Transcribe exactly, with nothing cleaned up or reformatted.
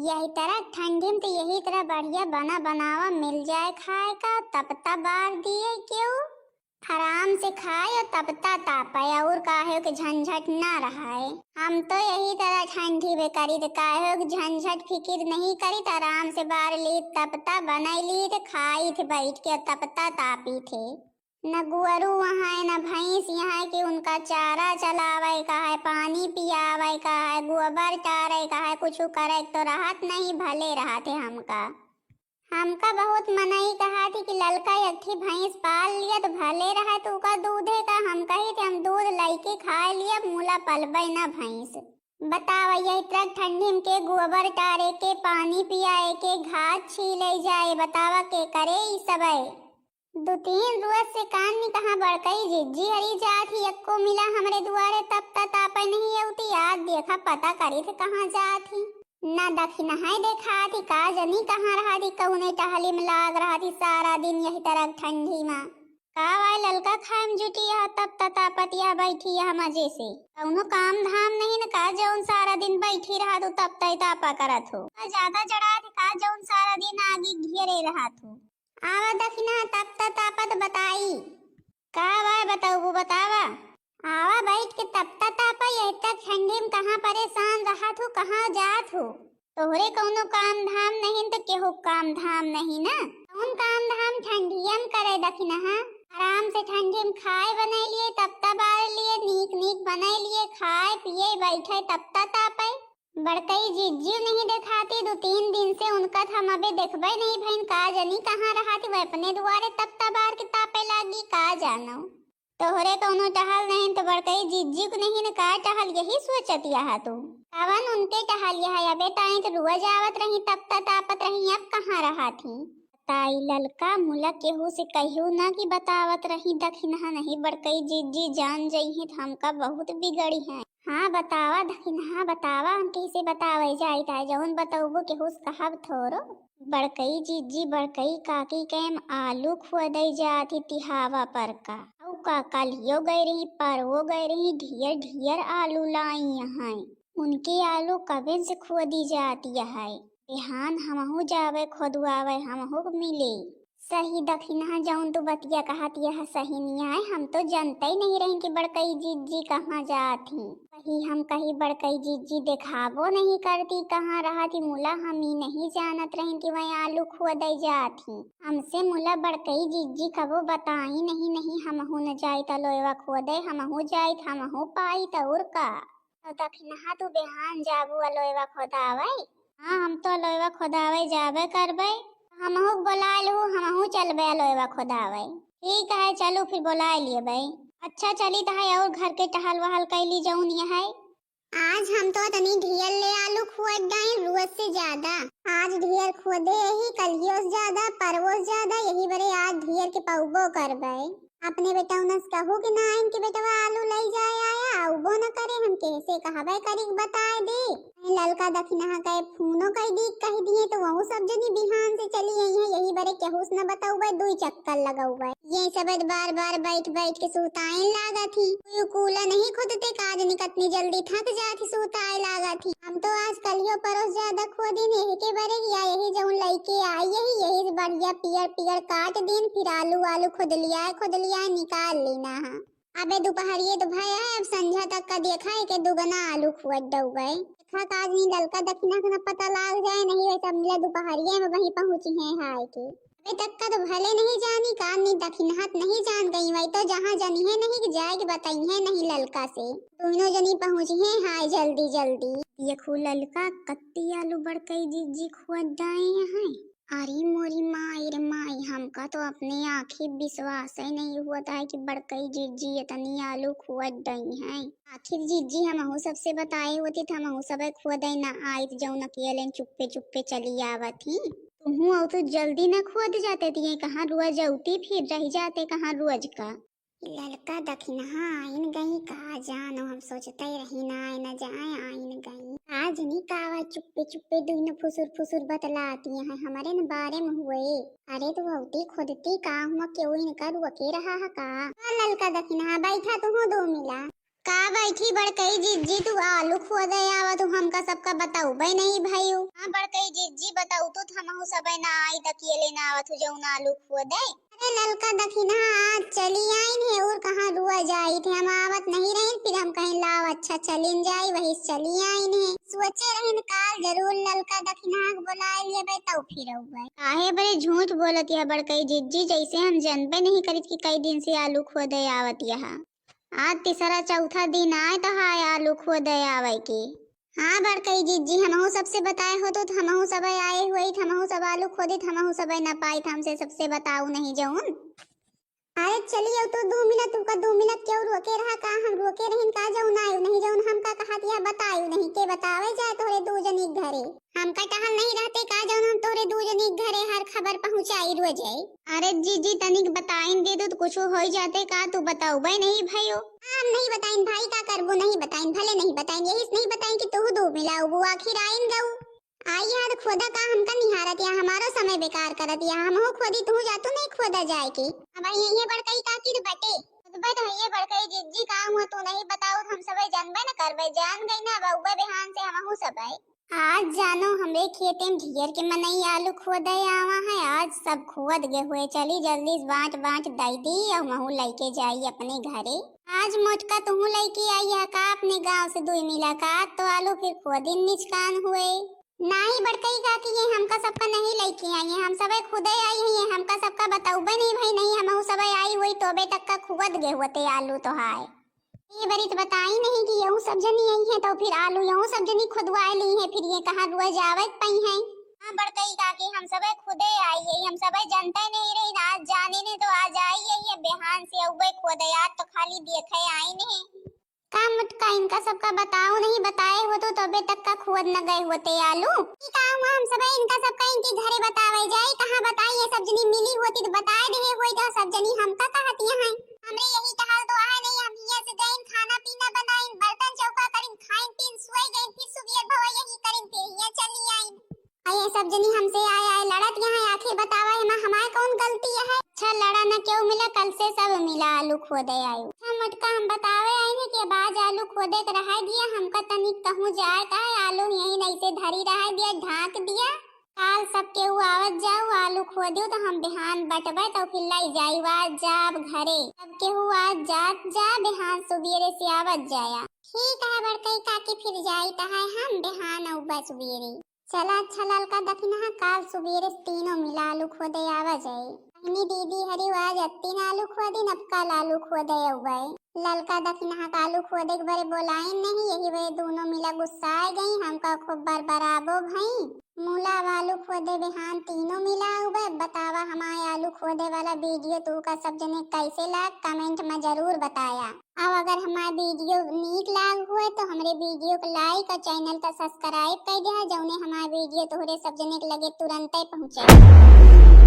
यही तरह ठंडी में तो यही तरह बढ़िया बना बनावा मिल जाए खाए का, तपता बार दिए केहू, आराम से खाए और तपता तापे, और काहे के झंझट ना रहाए। हम तो यही तरह ठंडी में करी तो काहे के झंझट फिकिर नहीं करी, तो आराम से बार ली, तपता बनाई ली, तो खाई थे बैठ के और तपता तापी थे। न गुअरू वहाँ है, न भैंस यहाँ है कि उनका चारा चलावे का है, पानी पियावे का है, गोबर टारे का है, कुछ करे तो रहत नहीं, भले रहत है हमका। हमका बहुत मनई कहा थी कि ललका एक ठी भैंस पाल लिया तो भले रहे, तो ओका दूधे का हम कही थे, हम दूध लइके खाए लिया, मुला पलबे ना भैंस। बतावा, यही तरह ठंडी में के गोबर टारे के, पानी पियाए के, घास छीले जाए, बतावा के करे ई सबे? दो तीन रोज से कान में कहाँ बड़कई जिज्जी हरी जात ही, एक्को मिला हमरे दुआरे तपता तापे नहीं अउती। आज देखा पता करी थे कहाँ जात ही। ना दखिनहा देखा थी, का जनी कहाँ रहा थी, कौने टहली में लाग रहा थी सारा दिन यही तरह ठंडी में। का वाय ललका खाए में जुटी यह तपता तापत यह बैठी यह मजे से। कौनो काम धाम नहीं न का जौन सारा दिन बैठी रहा तू तपता तापा करत हो। का ज्यादा जड़ा थी का जौन सारा दिन आगी घेरे रहा तू। आवा दखिनहा तपता तापत बताई। का बा बतउबू बतावा। आवा बैठ के तपता तापा, यही तक ठंडी में कहाँ परेशान रहत हूँ, कहाँ जात हूँ। तोहरे कौनो काम धाम नहीं तो केहू काम धाम नहीं ना। कौन काम धाम ठंडिया में करे दखिनहा। आराम से ठंडी में खाए बने लिए, तपता बार लिए, नीक नीक बने लिए, खाए पिए बैठे तपता तापे। बड़कई जिज्जी नहीं देखाती, दो तीन दिन से उनका त हम अबे देखबे नहीं भइन, का जनी कहाँ रहती, वह अपने दुआरे तपता बार के तापे लागी, का जानो। तोहरे कौनो टहल नहीं तो बड़कई जिज्जी को नहीं न का टहल, यही सोचत यहा तू। कवन उनके टहल यहा, अबे ताई तो रोज आवत रही, तपता तापत रही, अब कहाँ रहती। ताई ललका मुला केहू से कहियो ना कि बतावत रही दखिनहा, नहीं बड़कई जिज्जी जान जइहे तो हमका बहुत बिगड़ी है। हाँ बतावा दखिनहा बतावा, हम कैसे बतावे जाइत है, जौन बतउबो केहू से कहब थोरो। बड़कई जिज्जी बड़कई काकी के हम आलू खोदे जात ही तिहावा पर का। अउ का कलियो गए रही, परवो गए रही, ढियर ढियर आलू लाई यहाँ। उनके आलू कबेन से खोदी जाती है। बिहान हमहू जावे खोदवावे, हमहू के मिले। सही दखिनहा जौन तू बतिया कहत यह सही नियाय, हम तो जनते ही नहीं रही कि बड़कई जिज्जी कहाँ जात ही। वही हम कही बड़कई जिज्जी देखाबो नहीं करती कहाँ रहत ही, मुला हम ही नहीं जानत रही कि वह आलू खोदे जात ही। हमसे मुला बड़कई जिज्जी कबो बताई नहीं, नहीं हमहू न जाइत अलोयवा खोदे, हमहू जाइत, हमहू पाइत और का। तो दखिनहा तू बिहान जाबू अलोयवा खोदावे? हाँ, हम तो अलोयवा खोदावे जाबे करबे। हमहू के बोलाए लहू, हमहू चलबे अलोयवा खोदावे। ठीक है, चलू फिर बोलाए लियबे। अच्छा चली त है, और घर के टहल वहल कैली जौन यह है। आज हम तो तनी ढियर ले आलू खोद डाइन, रोज से ज्यादा। आज ढियर खोदे यही, कलियो से ज्यादा, परवो से ज्यादा, यही बरे आज ढियर के पउबो करबे। अपने बेटउनस कहू कि ना इनके बेटवा आलू लई जाए आया, आउबो न करे, हम कैसे कहबे करी के बताए दे। ललका दखिनहा कहे फोनो कई दी, कह दिए तो वहू सब जनी बिहान से चली आई है, यही बरे केहू से न बतउबे, दुई चक्कर लगउबे। ये सब बार बार बैठ बैठ के सुताइन लागत ही। कोई कूला नहीं खुदते काज नहीं, कतनी जल्दी थक जात ही, सुताए लागत ही। हम तो आज कलियो परोस ज्यादा खोदिन, यही के बरे या यही जौन लइके आई यही, यही से बढ़िया पियर पियर काट दिन, फिर आलू आलू खुद लिया है, खुद लिया है, निकाल लेना है। अबे दोपहरिये तो भय है, अब संझा तक का देखा है के दुगना आलू खुअत डउबे। देखा काज नहीं ललका दखिना के न पता लाग जाए, नहीं वैसे मिला दोपहरिये में वहीं पहुँची है हाय के। अबे तक का तो भले नहीं जानी, कान नहीं दखिनहा त नहीं जान गई, वही तो जहाँ जनी है नहीं कि जाए के बताई है नहीं ललका से। दोनों जनी पहुँची है हाय जल्दी जल्दी। देखू ललका कत्ती आलू बड़कई जिज्जी खुअत डाए हैं। अरे मोरी माई रे माई, हमका तो अपने आँखी विश्वास ही नहीं हुआ था कि बड़कई जिज्जी इतनी आलू खुअत डई हैं। आखिर जिज्जी हमहू सबसे बताए होती त हमहू सब खुअदे ना आइत, जौन अकेले चुप्पे चुप्पे चली आवत ही। तुहू अउ तो जल्दी ना खुअद जाते, त ये कहाँ रोज अउती फिर रह जाते कहाँ रोज का। ललका दखिनहा आइन गई का जानो, हम सोचते रही ना आए न जाए, आइन गई। आज नी कावा चुप्पे चुप्पे दुइनो फुसुर फुसुर बतलाती हैं हमरे न बारे में हुए। अरे तो अउती खुदती का हुआ, केहू इनका रुके रहा है का? हाँ ललका दखिनहा बैठा तुहू दो मिला। का बैठी बड़कई जिज्जी, तू आलू खुअदे आवा, तू हमका सबका बताउबे नहीं भइयो। हाँ बड़कई हमहू सबे ना आई त अकेले ना आवत हो जौन आलू खोदे। अरे ललका दखिनहा आज चली आइन है और कहाँ रुआ जाइत है, हम आवत नहीं रहिन, फिर हम कहिन लाव अच्छा चलिन जाई, वही से चली आइन है। सोचे रहिन काल जरूर ललका दखिनहा के बोलाए लेबे तब फिर अउबे। काहे बरे झूठ बोलत यह बड़कई जिज्जी, जैसे हम जनबे नहीं करित कि कई दिन से आलू खोदे आवत यह। आज तीसरा चौथा दिन आए त हाय आलू खोदे आवे के। हाँ बड़कई जिज्जी, हमहू सबसे बताए होतू त हमहू सबे आए हुइत, हमहू सब आलू खोदित, हमहू सबे न पाइत, हमसे सबसे बताऊ नहीं जौन। अरे चली अउतू दू मिनट, तुका दू मिनट क्यों रोके रहा का? हम रोके रहिन का जौन आयु नहीं जौन हमका कहत यह बतायु नहीं, के बतावे जाए तोहरे दू जनी के घरे? हमका टहल नहीं रहते का जौन हम तोहरे दू जनी के घरे हर खबर पहुँचाई रोजे? अरे जिज्जी तनिक बताइन दे दू त कुछ होई जाते का, तू बताउबे नहीं भयो। हम नहीं बताइन भाई, का करबू, नहीं बताइन, भले नहीं बताइन, यही से नहीं बताइन कि तू दू मिलाउबू, आखिर आइन गऊ। आई याद खोदा का हमका निहारत या, हमारो समय बेकार करत या, हमहू खोदी तू जातू नहीं खोदा जाए के। अब यही बड़कई काकी तो बटे, खुद बट है ये बड़कई जिज्जी का हुआ तू नहीं बताऊ, हम सबे जानबे न करबे, जान गई ना बउबे बिहान से हमहू सबे। आज जानो हमरे खेते में ढेर के मनई आलू खोदे आवा है, आज सब खोद गे हुए, चली जल्दी से बाँट बाँट दई दी और महू लइके जाई अपने घरे। आज मोटका तुहू लइके आई है का अपने गाँव से दुई मिला का, तो आलू फिर खोदिन निचकान हुए। नाई बड़कई काकी, ये हमका सबका नहीं लइके आई है, हम सबे खुदे आई है, ये हमका सबका बतउबे नहीं भई, नहीं हमहू सबे आई हुई तोबे तक का खुअद गे हुअते आलू तो हाय। ये बरी त बताई नहीं कि यहू सब जनी आई है तो फिर आलू यहू सब जनी खुदवाए ली है, फिर ये कहाँ रुआ जावत पई है। हाँ बड़कई काकी, हम सबे खुदे आई है, हम सबे जनते नहीं रही, आज जाने ने तो आज आई है, ये बिहान से अउबे खुदे, आज तो खाली देखे आई नहीं। का मोटका इनका सबका बताओ नहीं, बताए होतू तबे तक का खुअद न गए होते आलू। ई का हुआ, हम सबे इनका सबका इनके घरे बतावे जाए, कहाँ बताई, ये सब जनी मिली होती तो बताए देहे होई तो सब जनी हमका कहतिया हैं। हमरे यही टहल तो आए नहीं, हम हियाँ से गइन खाना पीना बनाइन, बर्तन चौका करिन, खाइन पीन, सोए गइन, फिर सुबेर भवा यही करिन, फिर हियाँ चली आइन। आ ये सब जनी हमसे आए आए लड़त यहाँ, आखिर बतावा एमा हमार कौन गलती है? अच्छा लड़ा न क्यों मिला, कल से सब मिला आलू खोदे आयु। अच्छा मोटका हम बतावे आइन है कि अब आज आलू खोदे के रहाई दिया, हमका तनिक कहूँ जाए का है, आलू यहीं ऐसे धरी रहाई दिया, ढाँक दिया। काल सब केहू आवत जाऊ, आलू खोदियो तो हम बिहान बटबे तो फिर लाई जाई आज जाब घरे। सब केहू आज जात जा, बिहान सुबेरे से आवत जाया। ठीक है बड़कई काकी, फिर जाई त है हम बिहान अउबे सुबेरे। चला अच्छा ललका दखिनहा, काल सुबेरे से तीनों मिला आलू खोदे आवा जाई। कहनी दीदी हरी आज अत्तीन आलू खोदिन, अब काल आलू खोदे अउबे। ललका दखिनहा का आलू खोदे के बरे बोलाइन नहीं, यही बरे दोनों मिला गुस्साए गई, हमका खूब बरबराबो भई। मूला अब आलू खोदे बिहान तीनों मिला अउबे। बतावा हमारे आलू खोदे वाला video तू का सब जने कैसे लाग, comment में जरूर बताया। अब अगर हमार video नीक लाग हुए तो हमरे video को like और channel का subscribe कर दिया, जौने हमार video तोहरे सब जने के लगे तुरंते पहुँचे।